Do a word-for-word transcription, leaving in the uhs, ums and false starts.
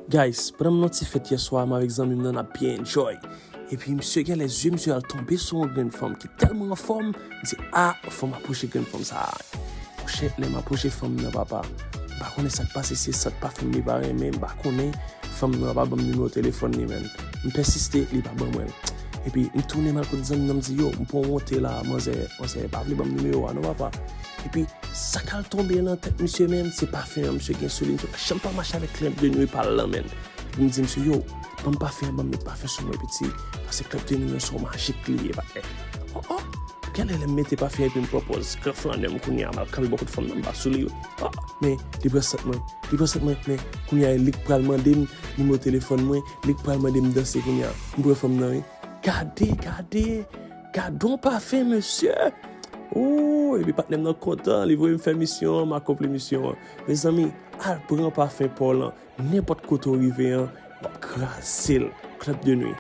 Guys, pandan m nan ti fèt yè swa, m avèk zanmi m nan, n ap byen enjoy. Epi misye genlè zye misye al tonbe sou yon grenn fanm ki tèlman anfòm, m di, a, fò m apwoche grenn fanm sa a. Monchè, lè m apwoche fanm nan, papa, m pa konnen sa k pase, se sant pafen li pa renmen, m pa konnen. Fanm nan pa ban m nimewo telefòn li, menn. M pèsiste, li pa ban mwen l. Epi m tounen m al kot zanmi nan, m di, yo, m pran yon wonte la, manzè, manzè pa vle ban m nimewo a non, papa. Epi sa k al tonbe nan tèt misye menm, se pafen an misye gen sou li. Misye pa janm pa mache avèk Club de Nuit pa l lan, menn. Epi m di misye, yo, ban m pafen an, ban m met pafen sou mwen, piti. Paske Club de Nuit an se yon majik li ye, patnè. Oh, oh. Genlè lè m mete pafen an epi m pran pòz gran flannè m, kounye a m al kanpe bò kot fanm nan, m pa sou li, wi. Oh, men li pran sant mwen, li pran sant mwen, men kounye a li k pral mande m nimewo telefòn mwen, li k pral mande m danse kounye a. M pran fanm nan, wi. Gade, gade, gade yon pafen, mesye. Ooh, epi patnè m nan kontan, li voye m fè misyon an, m akonpli misyon an. Mezanmi, al pran pafen pa w lan, nenpòt kote w rive an, w ap kraze l. Club de Nuit.